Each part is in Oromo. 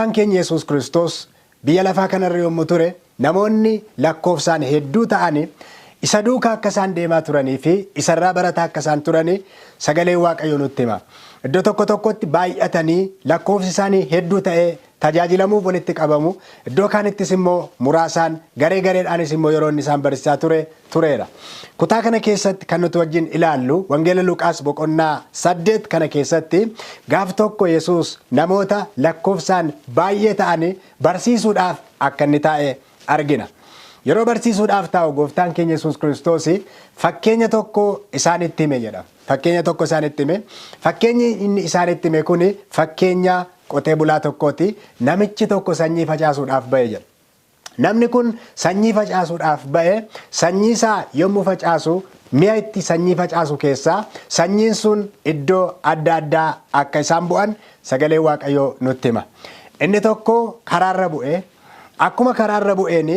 Gooftaan keenya Yesuus Kiristoos biyya lafaa kanarra yommuu ture, namoonni lakkoofsaan hedduu ta'an isa duukaa akka isaan deemaa turanii fi isarraa barataa akka isaan turanii sagaleen Waaqayyoo nutti hima. Iddoo tokko tokkotti baay'atanii lakkoofsi isaanii hedduu ta'ee tajaajilamuuf walitti qabamu. Iddoo kaanittis immoo muraasaan garee gareedhaanis immoo yeroo inni isaan barsiisaa ture tureera. Kutaa kana keessatti kan nuti wajjin ilaallu Wangeela Luqaas boqonnaa 8 kana keessatti gaaf tokko Yesuus namoota lakkoofsaan baay'ee ta'an barsiisuudhaaf akka inni taa'e argina. Yeroo barsiisuudhaaf taa'u gooftaan keenya Yesuus Kiristoos fakkeenya tokko isaanitti hime jedha. Fakkeenya tokko isaanitti hime. Fakkeenyi inni isaanitti hime kuni fakkeenya qotee bulaa tokkooti. Namichi tokko sanyii facaasuudhaaf ba'e jedha. Namni kun sanyii facaasuudhaaf ba'e, sanyii isaa yommuu facaasu mi'a itti sanyii facaasu keessaa sanyiin sun iddoo adda addaa akka isaan bu'an sagalee Waaqayyoo nutti hima. Inni tokko karaarra bu'e, akkuma karaarra bu'een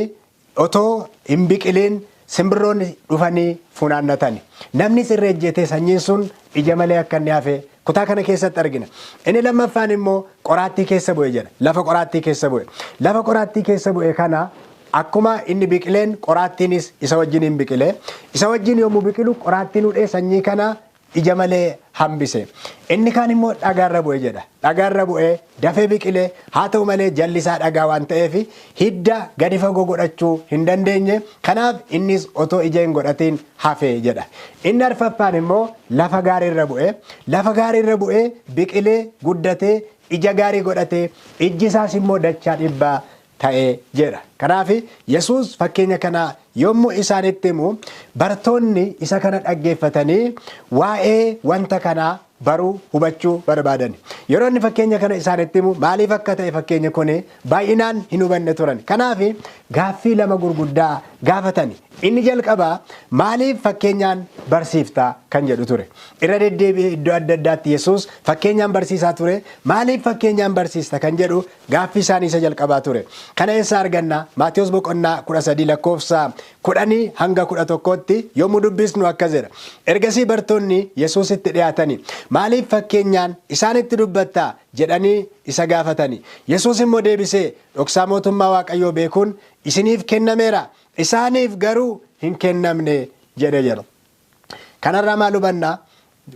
otoo hin biqiliin simbirroonni dhufanii funaannatan. Namni irra ejjetee sanyiin sun ija malee akka inni hafe kutaa kana keessatti argina. Inni lammaffaan immoo qoraattii keessa bu'e jedha. Lafa qoraattii keessa bu'e. Lafa qoraattii keessa bu'e kana akkuma inni biqileen qoraattiinis isa wajjin hin biqile. Isa wajjin yommuu biqilu qoraattiin hudhee sanyii kana ija malee hambise. Inni kaan immoo dhagaarra bu'e jedha. Dhagaarra bu'ee dafee biqilee, haa ta'u malee jalli isaa dhagaa waan ta'eef hidda gadi fagoo godhachuu hin dandeenye. Kanaaf innis otoo ija hin godhatiin hafe jedha. Inni arfaffaan immoo lafa gaariirra bu'e. Lafa gaariirra bu'ee biqilee guddatee ija gaarii godhatee ijji isaas immoo dachaa 100 ta'e jedha. Kanaaf Yesuus fakkeenya kana yommuu isaanitti himu bartoonni isa kana dhaggeeffatanii waa'ee wanta kanaa baruu hubachuu barbaadan. Yeroo inni fakkeenya kana isaanitti himu maaliif akka ta'e fakkeenyi kun baay'inaan hin hubanne turan. Kanaaf gaaffii lama gurguddaa gaafatani. Inni jalqabaa maaliif fakkeenyaan barsiiftaa kan jedhu ture. Irra deddeebi'ee iddoo adda addaatti Yesuus fakkeenyaan barsiisaa ture. Maaliif fakkeenyaan barsiista kan jedhu gaaffii isaanii isa jalqabaa ture. Kana eessaa arganna? Maatiyos boqonnaa 13 lakkoofsa 10 hanga 11tti yommuu dubbisnu akkas jedha. Ergasii bartoonni Yesuusitti dhiyaatanii maaliif fakkeenyaan isaanitti dubbattaa jedhanii isa gaafatani. Yesuus immoo deebisee, dhoksaa mootummaa Waaqayyoo beekuun isiniif kennameera, isaaniif garuu hin kennamne jedhe jedha. Kanarraa maal hubannaa?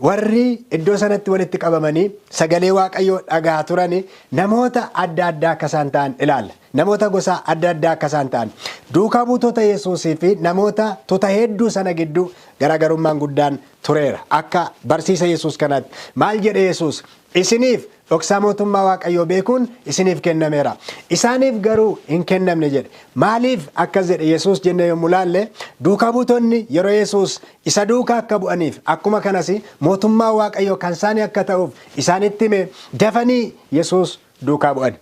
Warri iddoo sanatti walitti qabamanii sagalee Waaqayyoo dhagahaa turan namoota adda addaa akka isaan ta'an ilaalla. Namoota gosa adda addaa akka isaan ta'an. Duukaa buutota Yesuusii fi namoota tuta hedduu sana gidduu garaagarummaan guddaan tureera. Akka barsiisa Yesuus kanaatti. Maal jedhe Yesuus? Isiniif dhoksaa mootummaa Waaqayyoo beekuun isiniif kennameera. Isaaniif garuu hin kennamne jedhe. Maaliif akkas jedhe Yesuus jennee yommuu laalle, duukaa buutonni yeroo Yesuus isa duukaa akka bu'aniif akkuma kanas mootummaa Waaqayyoo kan isaanii akka ta'uuf isaanitti hime dafanii Yesuus duukaa bu'an.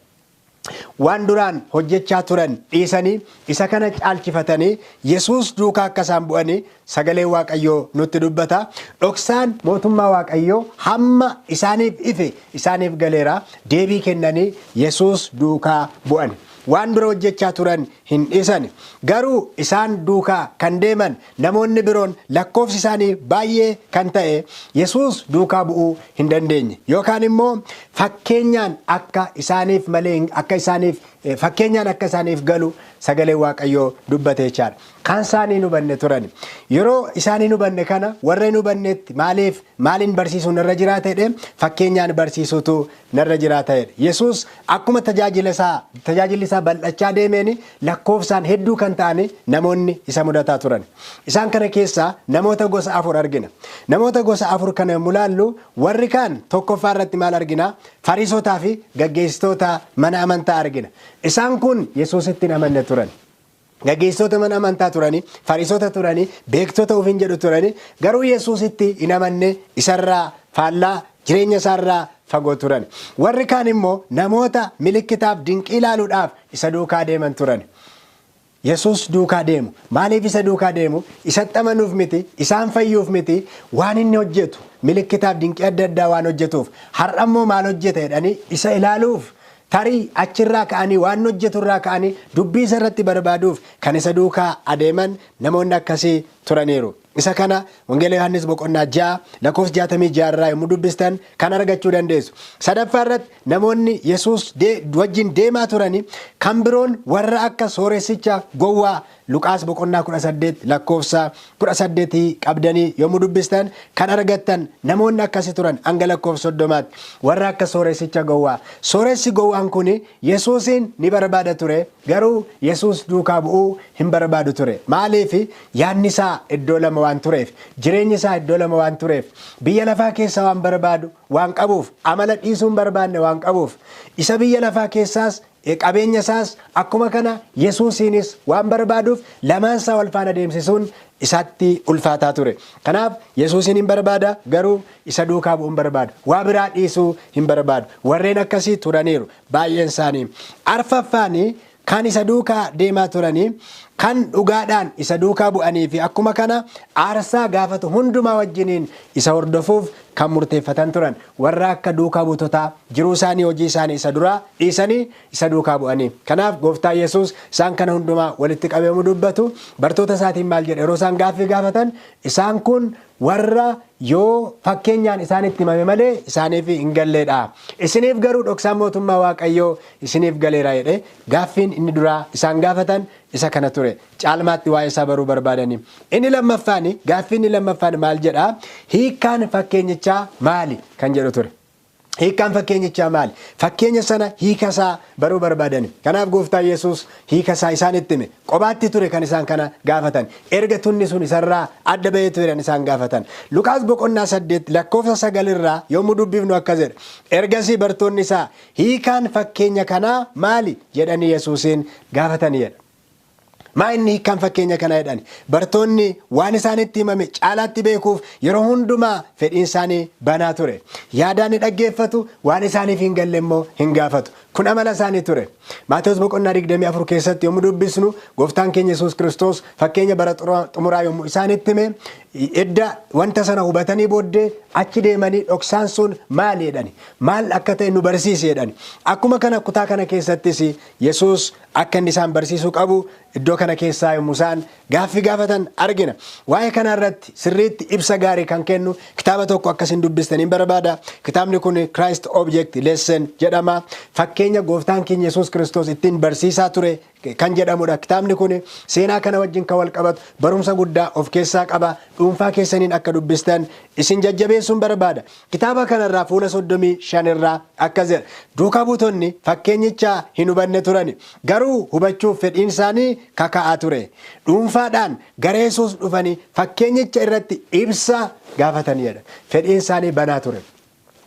Waan duraan hojjechaa turan dhiisanii isa kana caalchifatanii Yesuus duukaa akka isaan bu'anii sagaleen Waaqayyoo nutti dubbata. Dhoksaan mootummaa Waaqayyoo hamma isaaniif ife isaaniif galeera. Deebii kennanii Yesuus duukaa bu'an. Waan dura hojjechaa turan hin dhiisan. Garuu isaan duukaa kan deeman namoonni biroon lakkoofsi isaanii baay'ee kan ta'e Yesuus duukaa bu'uu hin dandeenye. Yookaan immoo fakkeenyaan akka isaaniif malee akka isaaniif fakkeenyaan akka isaaniif galu sagalee Waaqayyoo dubbate jechaadha. Kan isaanii hin hubanne turan. Yeroo isaan hin hubanne kana warra hin hubannetti maaliif maaliin barsiisuu narra jiraata jedhe, fakkeenyaan barsiisuutu narra jiraata jedhe. Yesuus akkuma tajaajila isaa tajaajilli isaa bal'achaa deemeen lakkoofsaan hedduu kan ta'an namoonni isa mudataa turan. Isaan kana keessaa namoota gosa afur argina. Namoota gosa afur kana yommuu laallu warri kaan tokkoffaa irratti maal argina? Fariisotaa fi gaggeessitoota mana amantaa argina. Isaan kun Yesuusitti hin amanne turan. Gaggeessitoota mana amantaa turanii, fariisota turanii, beektota ofiin jedhu turanii, garuu Yesuusitti hin amanne, isarraa faallaa, jireenya isaarraa fagoo turan. Warri kaan immoo namoota milikkitaaf dinqii ilaaluudhaaf isa duukaa deeman turan. Yesuus duukaa deemu. Maaliif isa duukaa deemu? Isatti amanuuf miti, isaan fayyuuf miti, waan inni hojjetu milikkitaaf dinqii adda addaa waan hojjetuuf. Har'a immoo maal hojjeta jedhanii isa ilaaluuf, tarii achirraa ka'anii waan hojjeturraa ka'anii dubbii isa irratti barbaaduuf kan isa duukaa adeeman namoonni akkasii turaniiru. Isa kana Wangeela Yohaannis boqonnaa 6 lakkoofsa 66 irraa yommuu dubbistan kan argachuu dandeessu. Sadaffaa irratti namoonni Yesuus wajjin deemaa turani kan biroon warra akka sooressicha gowwaa Luqaas boqonnaa 18 lakkoofsa 18 qabdanii yommuu dubbistan kan argattan namoonni akkasii turan hanga lakkoofsa 30tti warra akka sooressicha gowwaa. Sooressi gowwaan kun Yesuusiin ni barbaada ture, garuu Yesuus duukaa bu'uu hin barbaadu ture. Maaliif? Yaadni isaa iddoo lama waan tureef, jireenyi isaa iddoo lama waan tureef, biyya lafaa keessa waan barbaadu waan qabuuf, amala dhiisuu hin barbaanne waan qabuuf, isa biyya lafaa keessaas qabeenya isaas akkuma kana Yesuusiinis waan barbaaduuf lamaan isaa wal faana deemsisuun isaatti ulfaataa ture. Kanaaf Yesuusiin hin barbaada, garuu isa duukaa bu'uu hin barbaadu. Waa biraa dhiisuu hin barbaadu. Warreen akkasii turaniiru baay'een isaanii. Arfaffaanii kan isa duukaa deemaa turanii kan dhugaadhaan isa duukaa bu'anii fi akkuma kana aarsaa gaafatu hundumaa wajjiniin isa hordofuuf kan murteeffatan turan. Warra akka duukaa buutotaa jiruu isaanii hojii isaanii isa duraa dhiisanii isa duukaa bu'anii. Kanaaf gooftaa Yesuus isaan kana hundumaa walitti qabee yommuu dubbatu bartoota isaatiin maal jedhe? Yeroo isaan gaaffii gaafatan isaan kun warra yoo fakkeenyaan isaanitti himame malee isaaniif hin galleedha. Isiniif garuu dhoksaan mootummaa Waaqayyoo isiniif galeera jedhe. Gaaffiin inni duraa isaan gaafatan isa kana ture. Caalmaatti waa'ee isaa baruu barbaadani. Inni lammaffaan, gaaffiin inni lammaffaan maal jedha? Hiikkaan fakkeenyichaa maali kan jedhu ture. Hiikkaan fakkeenyichaa maali? Fakkeenya sana hiika isaa baruu barbaadani. Kanaaf gooftaa Yesuus hiika isaa isaanitti hime. Qobaatti ture kan isaan kana gaafatan. Erga tunni sun isarraa adda bahee ture kan isaan gaafatan. Luqaas boqonnaa 8 lakkoofsa 9 irraa yommuu dubbifnu akkas jedha. Ergasii bartoonni isaa hiikaan fakkeenya kanaa maali jedhanii Yesuusiin gaafatanii jedha. Maa inni hiikkaan fakkeenya kanaa jedhani? Bartoonni waan isaanitti himame caalaatti beekuuf yeroo hundumaa fedhiin isaanii banaa ture. Yaadaan ni dhaggeeffatu, waan isaaniif hin galle immoo hin gaafatu. Kun amala isaanii ture. Maatewos boqonnaa 24 keessatti yommuu dubbisnu gooftaan keenya Yesuus Kiristoos fakkeenya bara xumuraa yommuu isaanitti hime edda wanta sana hubatanii booddee achi deemanii dhoksaan sun maali jedhani? Maal akka ta'e nu barsiisi jedhani. Akkuma kana kutaa kana keessattis Yesuus akka inni isaan barsiisuu qabu iddoo kana keessaa yommuu isaan gaaffii gaafatan argina. Waa'ee kana irratti sirriitti ibsa gaarii kan kennu kitaaba tokko akkasiin dubbistaniin barbaada. Kitaabni kun Christ Object Lesson jedhama. Fakkeenya gooftaan keenya Yesuus Kiristoos ittiin barsiisaa ture kan jedhamudha. Kitaabni kun seenaa kana wajjin kan wal qabatu barumsa guddaa of keessaa qaba. Dhuunfaa keessaniin akka dubbistan isin jajjabeessuun barbaada. Kitaaba kanarraa fuula 35 irraa akkas jedha. Duukaa buutonni fakkeenyicha hin hubanne turani. Garuu hubachuuf fedhiin isaanii kaka'aa ture. Dhuunfaadhaan gara Yesuus dhufanii fakkeenyicha irratti ibsa gaafatanii jedha. Fedhiin isaanii banaa ture.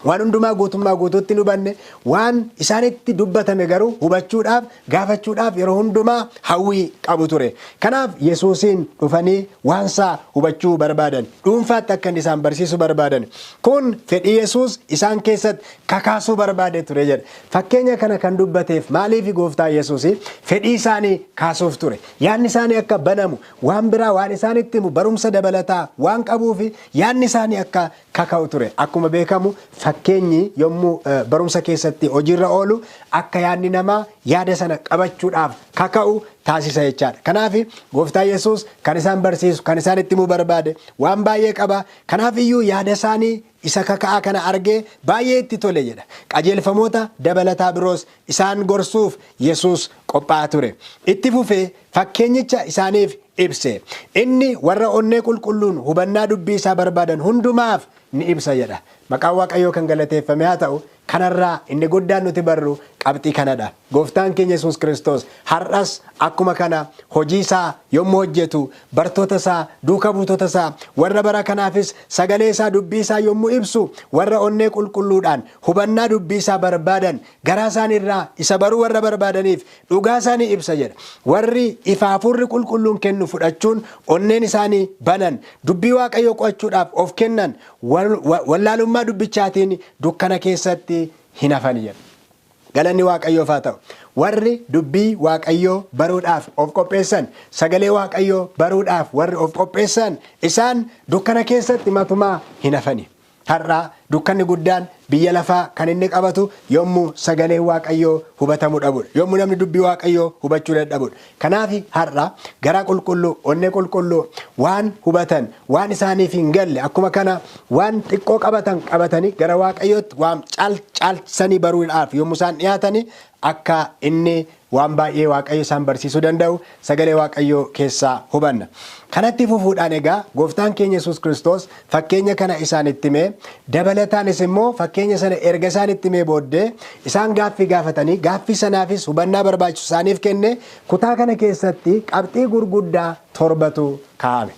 Waan hundumaa guutummaa guutuutti hin hubanne, waan isaanitti dubbatame garuu hubachuudhaaf gaafachuudhaaf yeroo hundumaa hawwii qabu ture. Kanaaf Yesuusiin dhufanii waan isaa hubachuu barbaadan, dhuunfaatti akka inni isaan barsiisuu barbaadan. Kun fedhii Yesuus isaan keessatti kakaasuu barbaade ture jedha. Fakkeenya kana kan dubbateef maaliif gooftaa Yesuus fedhii isaanii kaasuuf ture. Yaadni isaanii akka banamu, waan biraa waan isaanitti himu barumsa dabalataa waan qabuuf yaadni isaanii akka kaka'u ture. Akkuma beekamu fakkeenyi yommuu barumsa keessatti hojiirra oolu akka yaadni namaa yaada sana qabachuudhaaf kaka'u taasisa jechaadha. Kanaaf gooftaa Yesuus kan isaan barsiisu, kan isaan itti himuu barbaade waan baay'ee qaba. Kanaaf iyyuu yaada isaanii isa kaka'aa kana argee baay'ee itti tole jedha. Qajeelfamoota dabalataa biroos isaan gorsuuf Yesuus qophaa'aa ture. Itti fufee fakkeenyicha isaaniif ibse. Inni warra onnee qulqulluun hubannaa dubbii isaa barbaadan hundumaaf ni ibsa jedha. Maqaan Waaqayyoo kan galateeffame haa ta'u. Kanarraa inni guddaan nuti barru qabxii kanadha. Gooftaan keenya Yesuus Kiristoos har'as akkuma kana hojii isaa yommuu hojjetu bartoota isaa, duuka buutota isaa, warra bara kanaafis sagalee isaa dubbii isaa yommuu ibsu warra onnee qulqulluudhaan hubannaa dubbii isaa barbaadan garaa isaanii irraa isa baruu warra barbaadaniif dhugaa isaanii ibsa jedha. Warri ifa hafuurri qulqulluun kennu fudhachuun onneen isaanii banan, dubbii Waaqayyoo qo'achuudhaaf of kennan, wallaalummaa dubbichaatiin dukkana keessatti hin hafan jedha. Galanni Waaqayyoof haa ta'u. Warri dubbii Waaqayyoo baruudhaaf of qopheessan, sagalee Waaqayyoo baruudhaaf warri of qopheessan isaan dukkana keessatti matumaa hin hafani. Har'aa dukkanni guddaan biyya lafaa kan inni qabatu yommuu sagalee Waaqayyoo hubatamuu dhabudha. Yommuu namni dubbii Waaqayyoo hubachuu dadhabudha. Kanaaf har'a garaa qulqulluu, onnee qulqulluu waan hubatan, waan isaaniif hin galle akkuma kana waan xiqqoo qabatan qabatanii gara Waaqayyootti waan caalchisanii baruudhaaf yommuu isaan dhiyaatanii akka inni waan baay'ee Waaqayyo isaan barsiisuu danda'u sagalee Waaqayyoo keessaa hubanna. Kanatti fufuudhaan egaa gooftaan keenya Yesuus Kiristoos fakkeenya kana isaanitti himee, dabalataanis immoo fakkeenya sana erga isaanitti himee booddee isaan gaaffii gaafatanii gaaffii sanaafis hubannaa barbaachisu isaaniif kenne. Kutaa kana keessatti qabxii gurguddaa torbatu kaa'ame.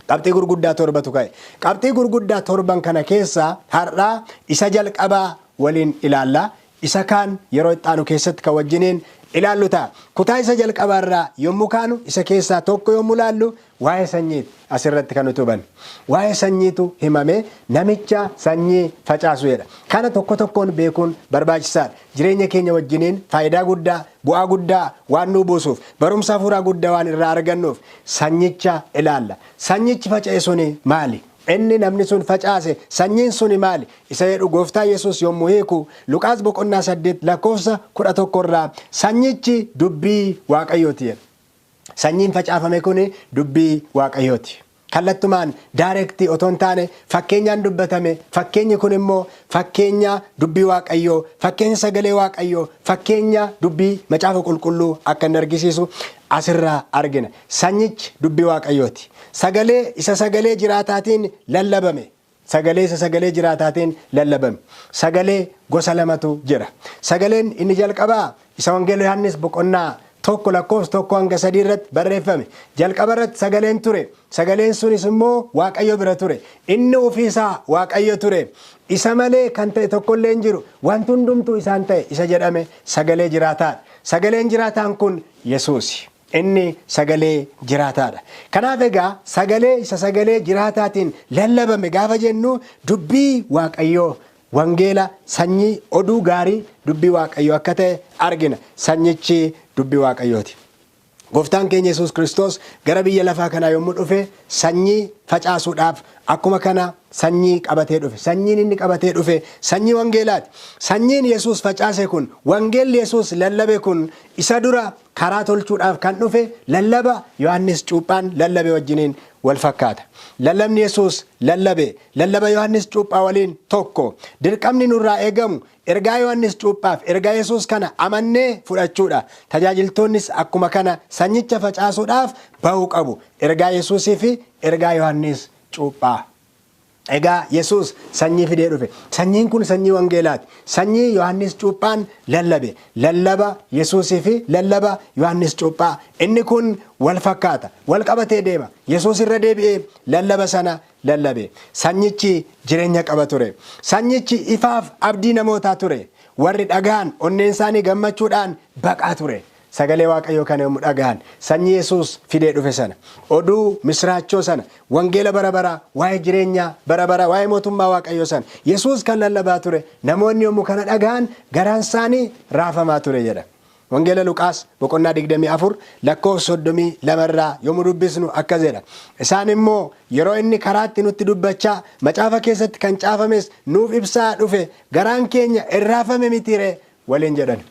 Qabxii gurguddaa torbatu ka'e. Qabxii gurguddaa torban kana keessaa har'aa isa jalqabaa waliin ilaalla. Isa kaan yeroo itti aanu keessatti kan wajjiniin ilaallu ta'a. Kutaa isa jalqabaarraa yommuu kaanu isa keessaa tokko yommuu ilaallu waa'ee sanyiiti asirratti kan nuti hubannu. Waa'ee sanyiitu himame, namicha sanyii facaasu jedha. Kana tokko tokkoon beekuun barbaachisaadha. Jireenya keenya wajjiniin faayidaa guddaa, bu'aa guddaa waan nu buusuuf, barumsa hafuuraa guddaa waan irraa argannuuf sanyicha ilaalla. Sanyichi faca'e suni maali? Inni namni sun facaase sanyiin suni maali? Isa jedhu gooftaa Yesuus yommuu hiiku Luqaas boqonnaa 8 lakkoofsa 11 irraa sanyichi dubbii Waaqayyooti jedha. Sanyiin facaafame kun dubbii Waaqayyooti. Kallattumaan direct otoo hin taane fakkeenyaan dubbatame. Fakkeenyi kun immoo fakkeenya dubbii Waaqayyoo, fakkeenya sagalee Waaqayyoo, fakkeenya dubbii macaafa qulqulluu akka inni argisiisu asirraa argina. Sanyichi dubbii Waaqayyooti. Sagalee isa sagalee jiraataatiin lallabame. Sagalee isa sagalee jiraataatiin lallabame. Sagalee gosa lamatu jira. Sagaleen inni jalqabaa isa Wangeela Yohaannis boqonnaa 1 lakkoofsa 1 hanga 3 irratti barreeffame. Jalqaba irratti sagaleen ture. Sagaleen sunis immoo Waaqayyo bira ture. Inni ofiisaa Waaqayyo ture. Isa malee kan ta'e tokkollee hin jiru. Wanti hundumtuu isaan ta'e isa jedhame sagalee jiraataadha. Sagaleen jiraataan kun Yesuusi. Inni sagalee jiraataadha. Kanaaf egaa sagalee isa sagalee jiraataatiin lallabame gaafa jennu dubbii Waaqayyoo, wangeela, sanyii oduu gaarii dubbii Waaqayyoo akka ta'e argina. Sanyichi dubbii Waaqayyooti. Gooftaan keenya Yesuus Kiristoos gara biyya lafaa kanaa yommuu dhufe sanyii facaasuudhaaf akkuma kana sanyii qabatee dhufe. Sanyiin inni qabatee dhufe sanyii wangeelaati. Sanyiin Yesuus facaase kun, wangeelli Yesuus lallabe kun isa dura karaa tolchuudhaaf kan dhufe lallaba Yohaannis Cuuphaan lallabe wajjiniin wal fakkaata. Lallabni Yesuus lallabe lallaba Yohaannis Cuuphaa waliin tokko. Dirqamni nurraa eegamu ergaa Yohaannis Cuuphaaf ergaa Yesuus kana amannee fudhachuudha. Tajaajiltoonnis akkuma kana sanyicha facaasuudhaaf bahuu qabu. Ergaa Yesuusii fi ergaa Yohaannis Cuuphaa. Egaa Yesuus sanyii fidee dhufe. Sanyiin kun sanyii wangeelaati. Sanyii Yohaannis Cuuphaan lallabe. Lallaba Yesuusii fi lallaba Yohaannis Cuuphaa. Inni kun wal fakkaata. Wal qabatee deema. Yesuus irra deebi'ee lallaba sana lallabe. Sanyichi jireenya qaba ture. Sanyichi ifaaf abdii namootaa ture. Warri dhagaan onneen isaanii gammachuudhaan baqaa ture. Sagalee Waaqayyoo kana yommuu dhagahan, sanyii Yesuus fidee dhufe sana, oduu misraachoo sana, wangeela bara baraa, waa'ee jireenya bara baraa, waa'ee mootummaa Waaqayyoo sana Yesuus kan lallabaa ture, namoonni yommuu kana dhagahan garaan isaanii raafamaa ture jedha. Wangeela Luqaas boqonnaa 24 lakkoofsa 32 irraa yommuu dubbisnu akkas jedha. Isaan immoo yeroo inni karaatti nutti dubbachaa macaafa keessatti kan caafames nuuf ibsaa dhufe garaan keenya irraafame mitiire waliin jedhan.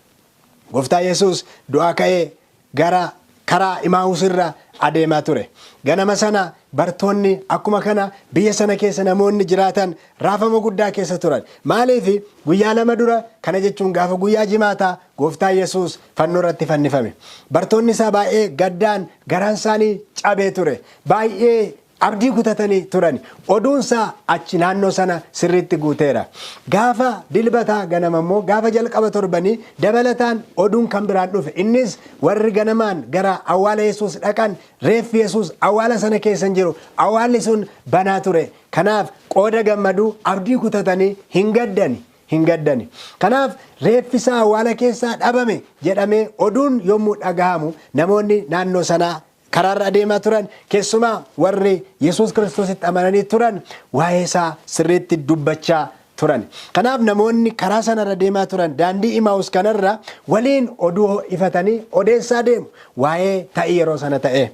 Gooftaa Yesuus du'aa ka'ee gara karaa Imaahus irra adeemaa ture. Ganama sana bartoonni akkuma kana biyya sana keessa namoonni jiraatan raafama guddaa keessa turan. Maaliif? Guyyaa 2 dura, kana jechuun gaafa guyyaa jimaataa, gooftaa Yesuus fannoo irratti fannifame. Bartoonni isaa baay'ee gaddaan garaan isaanii cabee ture. Baay'ee abdii kutatanii turan. Oduunsaa achi naannoo sana sirriitti guuteera. Gaafa dilbataa ganama immoo, gaafa jalqaba torbanii, dabalataan oduun kan biraan dhufe. Innis warri ganamaan gara awwaala Yesuus dhaqan reeffi Yesuus awwaala sana keessa hin jiru. Awwaalli sun banaa ture. Kanaaf qooda gammaduu abdii kutatanii hin gaddani. Hin gaddani. Kanaaf reeffi isaa awwaala keessaa dhabame jedhamee oduun yommuu dhagahamu namoonni naannoo sanaa karaarra adeemaa turan, keessumaa warri Yesuus Kiristoositti amananii turan, waa'ee isaa sirriitti dubbachaa turan. Kanaaf namoonni karaa sanarra deemaa turan daandii Imaawus kanarra waliin oduu ifatanii odeessaa deemu waa'ee ta'ii yeroo sana ta'e.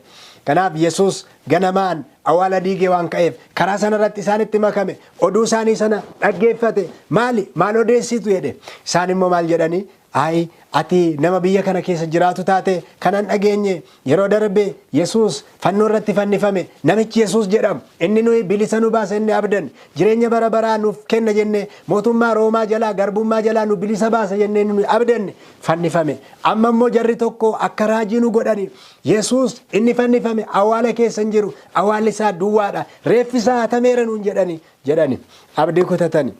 Kanaaf Yesuus ganamaan awwaala diigee waan ka'eef karaa sanarratti isaanitti makame, oduu isaanii sana dhaggeeffate. Maali maal odeessitu jedhe. Isaan immoo maal jedhanii? Ayi, ati nama biyya kana keessa jiraatu taate kanan dhageenye, yeroo darbe Yesuus fannoo irratti fannifame, namichi Yesuus jedhamu inni nuyi bilisa nu baasa, inni abdan jireenya bara baraa nuuf kenna jenne, mootummaa Roomaa jalaa, garbummaa jalaa nu bilisa baasa jenne nuyi abdanne fannifame. Amma immoo jarri tokko akka raajii nu godhani, Yesuus inni fannifame awwaala keessa hin jiru, awwaalli isaa duwwaadha, reeffi isaa hatameera nuun jedhani abdii kutatani.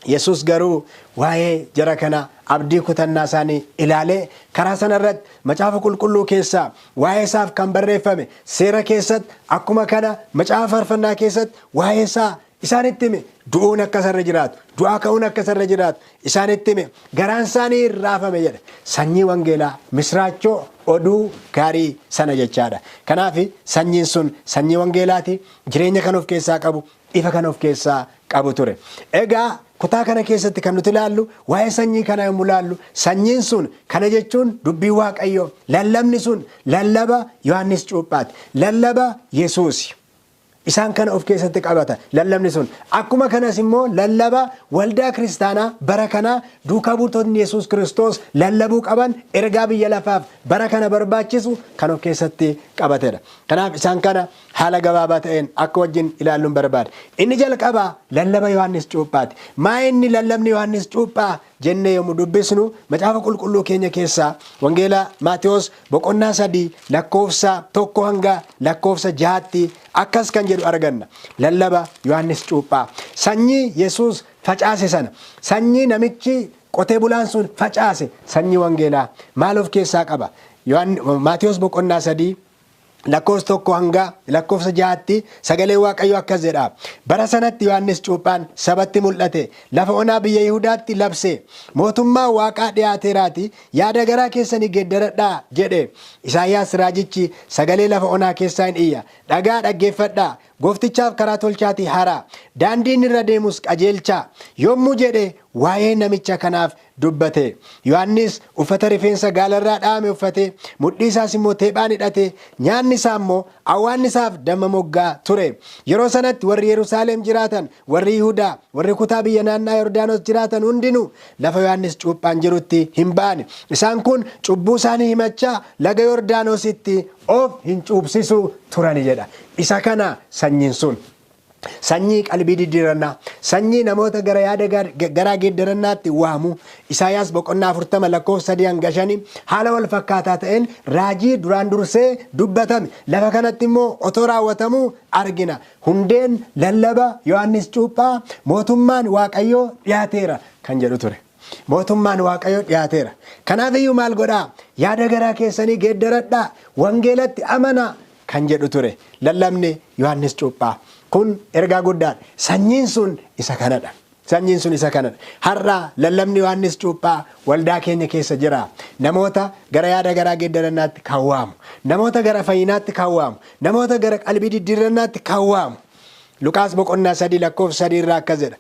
Yesuus garuu waa'ee jara kana abdii kutannaa isaanii ilaalee karaa sanarratti macaafa qulqulluu keessaa waa'ee isaaf kan barreeffame, seera keessatti akkuma kana macaafa faarfannaa keessatti waa'ee isaa isaanitti hime. Du'uun akka isarra jiraatu, du'aa ka'uun akka isarra jiraatu isaanitti hime. Garaan isaanii raafame jedha. Sanyii wangeelaa, misraachoo oduu gaarii sana jechaadha. Kanaaf sanyiin sun sanyii wangeelaati, jireenya kan of keessaa qabu, ifa kan of keessaa qabu ture. Egaa kutaa kana keessatti kan nuti ilaallu waa'ee sanyii kana yommuu ilaallu, sanyiin sun kana jechuun dubbii Waaqayyoo, lallabni sun lallaba Yohaannis Cuuphaati, lallaba Yesuusi. Isaan kana of keessatti qabata lallabni sun. Akkuma kanas immoo lallaba waldaa kiristaanaa bara kanaa duukaa buutonni Yesuus Kiristoos lallabuu qaban, ergaa biyya lafaaf bara kana barbaachisu kan of keessatti qabatedha. Kanaaf isaan kana haala gabaabaa ta'een akka wajjin ilaalluun barbaada. Inni jalqabaa lallaba Yohaannis Cuuphaati. Maa inni lallabni Yohaannis Cuuphaa jennee yommuu dubbisnu, macaafa qulqulluu keenya keessaa Wangeela Maatewos boqonnaa 3 lakkoofsa 1 hanga lakkoofsa 6tti akkas kan jedhu arganna. Lallaba Yohaannis Cuuphaa. Sanyii Yesuus facaase sana, sanyii namichi qotee bulaan sun facaase, sanyii wangeelaa maal of keessaa qaba? Maatewos boqonnaa 3 lakkoofsa 1 hanga lakkoofsa 6tti sagalee Waaqayyoo akkas jedha. Bara sanatti Yohaannis Cuuphaan sabatti mul'ate, lafa onaa biyya Yihudaatti labse. Mootummaa Waaqaa dhiyaateeraati, yaada garaa keessanii geeddaradhaa jedhe. Isaayyaas raajichi sagalee lafa onaa keessaa hin iyya. Dhagaa, dhaggeeffadhaa. Gooftichaaf karaa tolchaatii haraa. Daandiin irra deemus qajeelchaa. Yommuu jedhe waa'ee namicha kanaaf dubbate. Yohaannis uffata rifeensa gaalarraa dha'ame uffate, mudhii isaas immoo teephaan hidhate, nyaanni isaa immoo awwaannisaaf damma moggaa ture. Yeroo sanatti warri Yerusaalem jiraatan, warri Yihudaa, warri kutaa biyya naannaa Yordaanos jiraatan hundinuu lafa Yohaannis Cuuphaan jirutti hin ba'ani. Isaan kun cubbuu isaanii himachaa laga Yordaanositti of hin cuubsisu turani jedha. Isa kana sanyiin sun. Sanyii qalbii diddiirannaa, sanyii namoota gara yaada garaa geeddarannaatti waamu. Isaayaas boqonnaa 40 lakkoofsa 3 hanga 5 haala wal fakkaataa ta'een raajii duraan dursee dubbatame lafa kanatti immoo otoo raawwatamuu argina. Hundeen lallaba Yohaannis Cuuphaa mootummaan Waaqayyoo dhiyaateera kan jedhu ture. Mootummaan Waaqayyoo dhiyaateera. Kanaaf iyyuu maal godhaa? Yaada garaa keessanii geeddaradhaa, wangeelatti amanaa kan jedhu ture lallabni Yohaannis Cuuphaa. Kun ergaa guddaadha. Sanyiin sun isa kanadha. Sanyiin sun isa kanadha. Har'a lallabni Yohaannis Cuuphaa waldaa keenya keessa jira. Namoota gara yaada garaa geeddarannaatti kan waamu, namoota gara fayyinaatti kan waamu, namoota gara qalbii diddiirrannaatti kan waamu. Luqaas boqonnaa 3 lakkoofsa 3 irraa akkas jedha.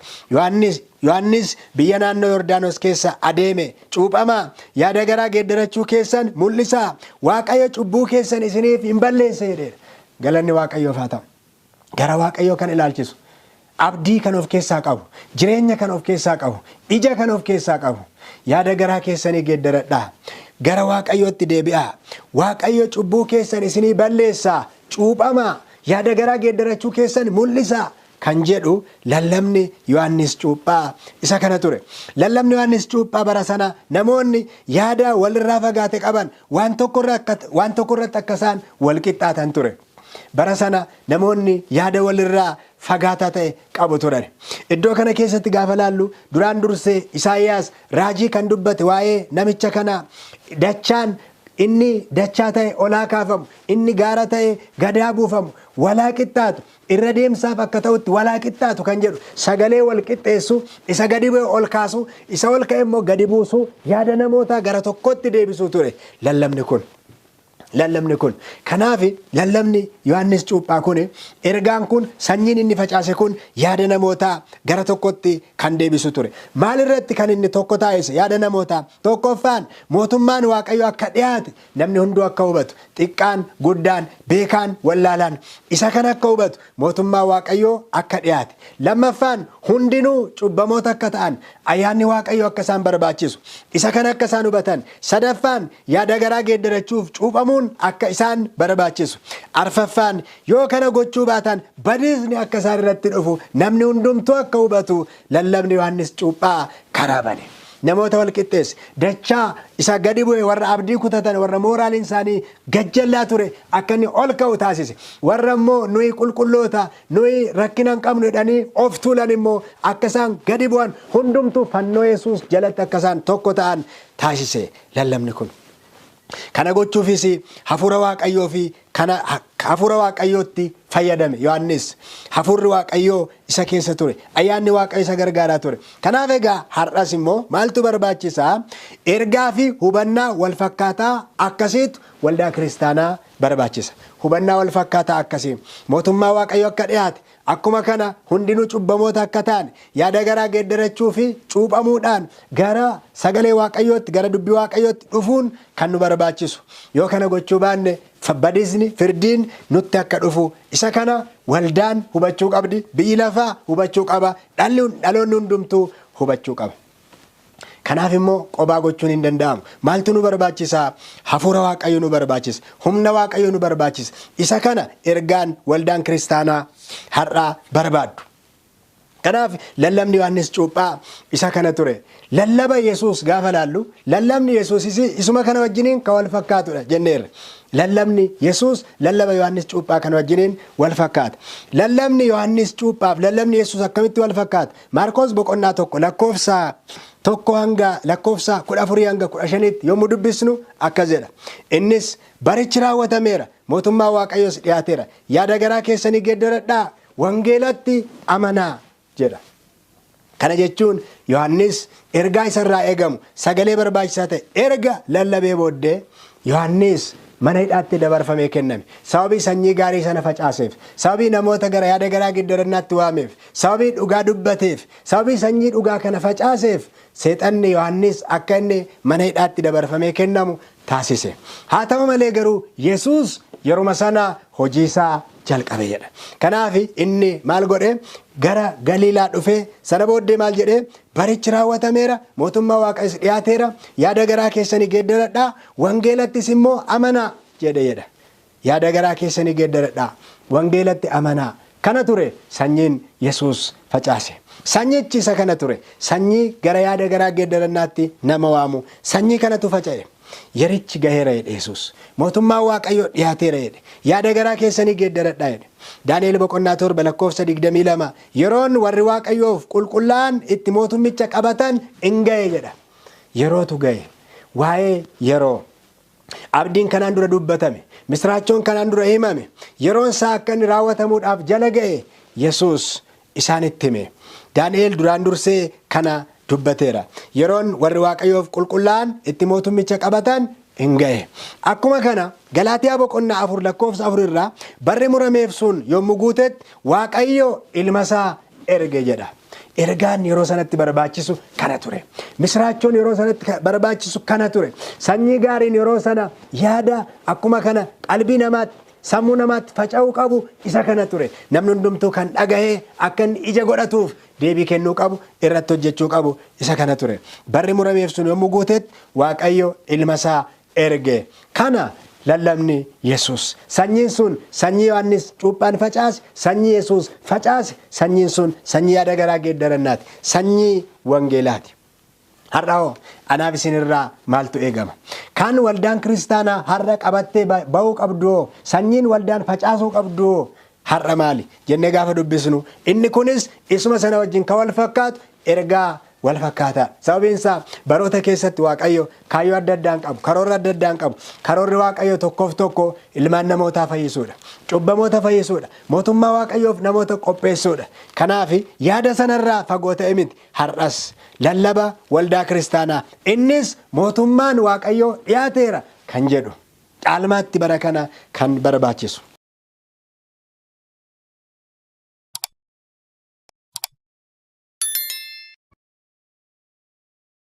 Yohaannis biyya naannoo Yordaanos keessa adeeme, cuuphamaa, yaada garaa geeddarachuu keessan mul'isaa, Waaqayyo cubbuu keessan isiniif hin balleessa jedheera. Galanni Waaqayyoof haa ta'u. Gara Waaqayyoo kan ilaalchisu, abdii kan of keessaa qabu, jireenya kan of keessaa qabu, ija kan of keessaa qabu, yaada garaa keessanii geeddaradhaa. Gara Waaqayyootti deebi'aa. Waaqayyo cubbuu keessan isinii balleessaa, cuuphamaa, yaada garaa geeddarachuu keessan mul'isaa kan jedhu lallabni Yohaannis Cuuphaa isa kana ture. Lallabni Yohaannis Cuuphaa bara sana namoonni yaada walirraa fagaate qaban waan tokko irratti akka isaan wal qixxaatan ture. Bara sana namoonni yaada walirraa fagaataa ta'e qabu turan. Iddoo kana keessatti gaafa laallu, duraan dursee Isaayyaas raajii kan dubbate waa'ee namicha kanaa, dachaan inni dachaa ta'e olaa kaafamu, inni gaara ta'e gadaa buufamu, walaa qixxaatu, irra deemsaaf akka ta'utti walaa qixxaatu kan jedhu, sagalee wal qixxeessu, isa gadi bu'e ol kaasu, isa ol ka'e immoo gadi buusu, yaada namootaa gara tokkotti deebisuu ture lallabni kun. Lallabni kun. Kanaaf lallabni Yohaannis Cuuphaa kun, ergaan kun, sanyiin inni facaase kun yaada namootaa gara tokkotti kan deebisu ture. Maalirratti kan inni tokko taasise yaada namootaa? Tokkoffaan, mootummaan Waaqayyo akka dhiyaate namni hunduu akka hubatu, xiqqaan, guddaan, beekaan, wallaalaan isa kana akka hubatu, mootummaan Waaqayyoo akka dhiyaate. Lammaffaan, hundinuu cubbamoota akka ta'an, ayyaanni Waaqayyoo akka isaan barbaachisu, isa kana akka isaan hubatan. Sadaffaan, yaada garaa geeddarachuuf cuuphamuun akka isaan barbaachisu. Arfaffaan, yoo kana gochuu baatan badiisni akka isaan irratti dhufu namni hundumtuu akka hubatu lallabni Yohaannis Cuuphaa karaa bane. Namoota wal qixxeesse. Dachaa isa gadi bu'e, warra abdii kutatan, warra mooraaliin isaanii gajjallaa ture akka inni ol ka'u taasise. Warra immoo nuyi qulqulloota, nuyi rakkina hin qabnu jedhanii of tuulan immoo akka isaan gadi bu'an, hundumtuu fannoo Yesuus jalatti akka isaan tokko ta'an taasise lallabni kun. Kana gochuufis hafuura Waaqayyoo fi kana hafuura Waaqayyootti fayyadame Yohaannis. Hafuurri Waaqayyoo isa keessa ture. Ayyaanni Waaqayyoo isa gargaaraa ture. Kanaaf egaa har'as immoo maaltu barbaachisaa? Ergaa fi hubannaa wal fakkaataa akkasiitu waldaa kiristaanaa barbaachisa. Hubannaa wal fakkaataa akkasii. Mootummaa Waaqayyoo akka dhiyaate, akkuma kana hundinuu cubbamoota akka ta'an, yaada garaa geeddarachuu fi cuuphamuudhaan gara sagalee Waaqayyootti, gara dubbii Waaqayyootti dhufuun kan nu barbaachisu. Yoo kana gochuu baanne badiisni, firdiin nutti akka dhufu isa kana waldaan hubachuu qabdi, biyyi lafaa hubachuu qaba, dhaloonni hundumtuu hubachuu qaba. Kanaaf immoo qobaa gochuun hin danda'amu. Maaltu nu barbaachisaa? Hafuura Waaqayyoo nu barbaachisa. Humna Waaqayyoo nu barbaachisa. Isa kana ergaan waldaan kiristaanaa har'aa barbaaddu. Kanaaf lallabni Yohaannis Cuuphaa isa kana ture. Lallaba Yesuus gaafa laallu, lallabni Yesuusis isuma kana wajjiniin kan wal fakkaatudha jenneerra. Lallabni Yesuus lallaba Yohaannis Cuuphaa kana wajjiniin wal fakkaata. Lallabni Yohaannis Cuuphaaf lallabni Yesuus akkamitti wal fakkaata? Maarkos boqonnaa 1 lakkoofsa 1 hanga lakkoofsa 14 hanga 15tti yommuu dubbisnu akkas jedha. Innis, "Barichi raawwatameera, mootummaa Waaqayyoos dhiyaateera. Yaada garaa keessanii geeddaradhaa, wangeelatti amanaa" jedha. Kana jechuun Yohaannis ergaa isarraa eegamu, sagalee barbaachisaa ta'e erga lallabee booddee, Yohaannis mana hidhaatti dabarfamee kenname. Sababii sanyii gaarii sana facaaseef, sababii namoota gara yaada garaa geeddarannaatti waameef, sababii dhugaa dubbateef, sababii sanyii dhugaa kana facaaseef, seexanni Yohaannis akka inni mana hidhaatti dabarfamee kennamu taasise. Haa ta'u malee garuu Yesuus yeruma sana hojii isaa jalqabe jedha. Kanaaf inni maal godhe? Gara Galiilaa dhufee, sana booddee maal jedhee? "Barichi raawwatameera, mootummaa Waaqayyoos dhiyaateera, yaada garaa keessanii geeddaradhaa, wangeelattis immoo amanaa" jedhe jedha. Yaada garaa keessanii geeddaradhaa, wangeelatti amanaa. Kana ture sanyiin Yesuus facaase. Sanyichi isa kana ture. Sanyii gara yaada garaa geeddarannaatti nama waamu. Sanyii kanatu faca'e. "Yerichi gaheera" jedhe Yesuus. "Mootummaan Waaqayyoo dhiyaateera" jedhe. "Yaada garaa keessanii geeddaradhaa" jedhe. Daani'el boqonnaa 7 lakkoofsa 22, "Yeroon warri Waaqayyoof qulqullaa'an itti mootummicha qabatan in ga'e" jedha. Yerootu ga'e. Waa'ee yeroo. Abdiin kanaan dura dubbatame, misraachoon kanaan dura himame, yeroon isaa akka inni raawwatamuudhaaf jala ga'e Yesuus isaanitti hime. Daani'el duraan dursee kana dubbateera. Yeroon warri Waaqayyoof qulqullaa'an itti mootummicha qabatan hin ga'e. Akkuma kana Galaatiyaa boqonnaa 4 lakkoofsa 4 irraa, "Barri murameef sun yommuu guutetti Waaqayyo ilma isaa erge" jedha. Ergaan yeroo sanatti barbaachisu kana ture. Misraachoon yeroo sanatti barbaachisu kana ture. Sanyii gaariin yeroo sana yaada akkuma kana qalbii namaatti, sammuu namaatti faca'uu qabu isa kana ture. Namni hundumtuu kan dhagahee akka inni ija godhatuuf deebii kennuu qabu, irratti hojjechuu qabu isa kana ture. Barri murameef sun yommuu guutetti Waaqayyo ilma isaa erge. Kana lallabni Yesuus. Sanyiin sun sanyii Yohaannis Cuuphaan facaase, sanyii Yesuus facaase, sanyiin sun sanyii yaada garaa geeddarannaati. Sanyii wangeelaati. Har'a hoo anaaf isinirraa maaltu eegama? Kan waldaan kiristaanaa har'a qabattee ba'uu qabdu hoo, sanyiin waldaan facaasuu qabdu hoo har'a maali? Jennee gaafa dubbisnu, inni kunis isuma sana wajjin kan wal fakkaatu, ergaa wal fakkaataa. Sababiin isaa baroota keessatti Waaqayyo kaayyoo adda addaan qabu, karoora adda addaan qabu. Karoorri Waaqayyo tokkoof tokko ilmaan namootaa fayyisuudha. Cubbamoota fayyisuudha. Mootummaa Waaqayyoof namoota qopheessuudha. Kanaaf yaada sanarraa fagoo ta'e miti. Har'as lallaba waldaa kiristaanaa innis mootummaan Waaqayyoo dhiyaateera kan jedhu. Caalmaatti bara kana kan barbaachisu.